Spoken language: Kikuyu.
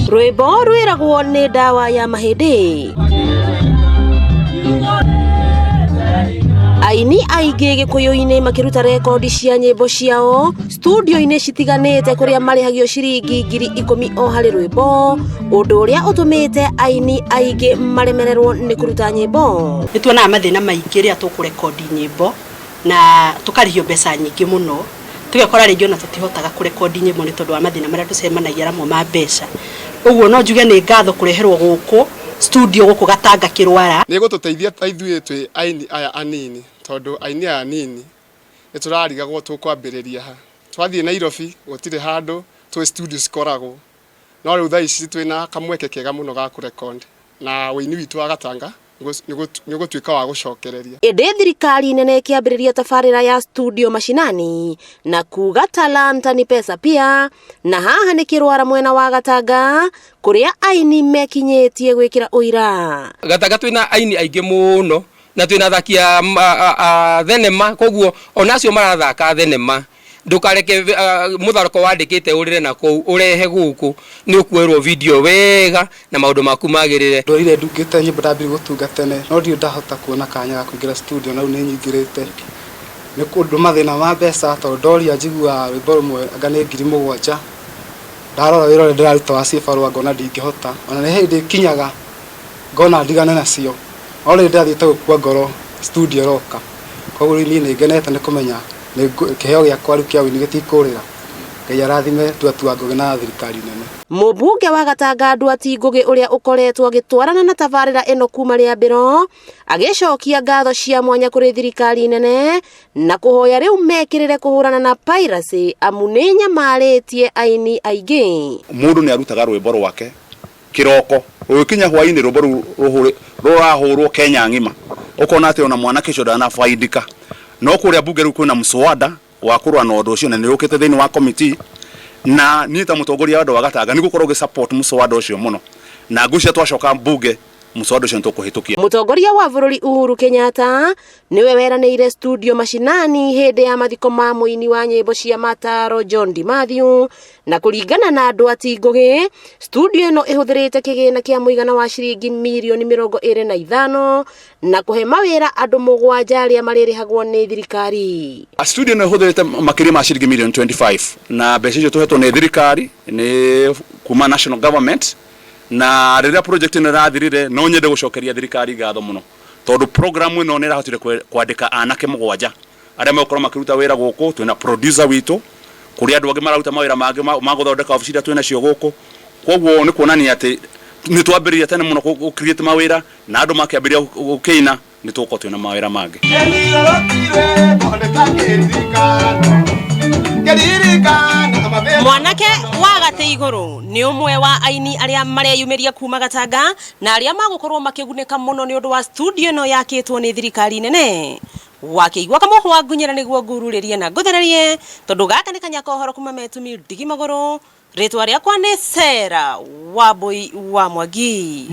Rwĩmbo rwĩragwo nĩ ndawa ya mahĩndĩ. Aini aingĩ gĩkũyũ-inĩ makĩruta rekondi cia nyĩmbo ciao studio-inĩ citiganĩte kũrĩa marĩhagio ciringi 10,000 o harĩ rwĩmbo, ũndũ ũrĩa ũtũmĩte aini aingĩ maremererwo nĩ kũruta nyĩmbo. Nĩ tuonaga mathĩna maingĩ rĩrĩa tũkũrekondi nyĩmbo na tũkarĩhio mbeca nyingĩ mũno, tũgekora rĩngĩ ona tũtihotaga kũrekondi nyĩmbo nĩ tondũ wa mathĩna marĩa tũcemanagia namo ma mbeca. Ũguo no njuge nĩ ngatho kũreherwo gũkũ studio gũkũ Gatanga Kĩrwara. Nĩ ĩgũtũteithia ta ithuĩ twĩ aini aya anini tondũ aini aya anini nĩ tũrarigagwo tũkwambĩrĩria ha. Twathiĩ Nairobi gũtirĩ handũ tũĩ studio cikoragwo, no rĩu thaa ici twĩna kamweke kega mũno ga kũ record na ũini witũ wa Gatanga nĩ ũgũtuĩka wa gũcokereria. Ĩndĩ thirikari nene ĩkĩambĩrĩria tabarĩra ya studio mashinani na kuga talanta ni pesa pia, na haha nĩ Kĩrwara mwena wa Gatanga kũrĩa aini mekinyĩtie gwĩkĩra ũira. Gatanga twĩna aini aingĩ mũno na twĩna athaki a thenema, koguo ona acio marathaka thenema ndukareke mũtharoko wandĩkĩte ũrĩre na kũu ũrehe gũkũ, nĩ ũkuoerwo video wega na maũndũ maku magĩrĩre. Ndorire ndungĩte nyĩmbo ndambire gũtunga tene no ndirĩ ndahota kuona kanya ga kũingĩra studio na rĩu nĩ nyingĩrĩte nĩ ũndũ mathĩna ma mbeca tondũ ndoria njiguaga rwĩmbo rũmwe anga nĩ 7,000 ndarora wĩra ũrĩa ndĩraruta wa cibarũa ngona ndingĩhota ona nĩ hĩndĩ ĩkinyaga ngona ndigane nacio no rĩrĩ ndĩrathiĩte gũkua ngoro studio ĩroka koguo rĩu niĩ nĩ ngenete nĩ kũmenya kĩheo gĩakwa rĩu kĩa ũini gĩtikũrĩra. Ngai arathime Nduati wa Ngũgĩ na thirikari nene. Mũmbunge wa Gatanga Nduati Ngũgĩ ũrĩa ũkoretwo agĩtwarana na tabarĩra ĩno kuma rĩambĩro agĩcokia ngatho cia mwanya kũrĩ thirikari nene na kũhoya rĩu mekĩrĩre kũhũrana na piracy amu nĩ nyamarĩtie aini aingĩ. Mũndũ nĩ arutaga rwĩmbo rwake kĩroko rũgĩkinya hwainĩ rwĩmbo rũu rũrahũrwo Kenya ng'ima ũkona atĩ ona mwanake ũcio ndanabaindika. No kũrĩa mbunge rĩu kwĩna mswada wa kũrũa na ũndũ ũcio na nĩ ũkĩte thĩinĩ wa committee na niĩ ta mũtongoria wa andũ a Gatanga nĩ ngũkorwo ngĩ support mswada ũcio mũno na ngwĩciria twacoka mbunge mswada ũcio nĩ tũkũhĩtũkia. Mũtongoria wa bũrũri Uhuru Kenyatta nĩwe weranĩire studio mashinani hĩndĩ ya mathiko ma mũini wa nyĩmbo cia mataro John D. Mathew, na kũringana na Nduati Ngũgĩ, studio ĩno ĩhũthĩrĩte kĩgĩna kĩa mũigana wa ciringi mirioni 25 na kũhe mawĩra andũ 7 arĩa marĩrĩhagwo nĩ thirikari. Studio ĩno ĩhũthĩrĩte makĩria ma ciringi mirioni 25 na mbeca icio tũhetwo nĩ thirikari nĩ kuma national government, na rĩrĩa project ĩno ĩrathirire no nyende gũcokeria thirikari ngatho mũno tondũ program ĩno nĩ ĩrahotire kwandĩka anake 7 arĩa megũkorwo makĩruta wĩra gũkũ. Twĩna producer witũ, kũrĩ andũ angĩ mararuta mawĩra mangĩ ma gũthondeka obici iria twĩnacio gũkũ. Koguo nĩ kuonania atĩ nĩ twambĩrĩria tene mũno gũ create mawĩra na andũ makĩambĩrĩria gũkĩina nĩ tũgũkorwo twĩna mawĩra mangĩ. Mwanake wa gatĩ igũrũ nĩ ũmwe wa aini arĩa mareyumĩria kuma Gatanga na arĩa magũkorwo makĩgunĩka mũno nĩ ũndũ wa studio ĩno yakĩtwo nĩ thirikari nene. Wakĩigua kamũhwa ngunyĩra nĩguo ngururĩrie na ngũthererie tondũ gaka nĩ kanya ka ũhoro kuma Metumi Ndigi Magũrũ. Rĩtwa rĩakwa nĩ Sarah Wambui wa Mwangi.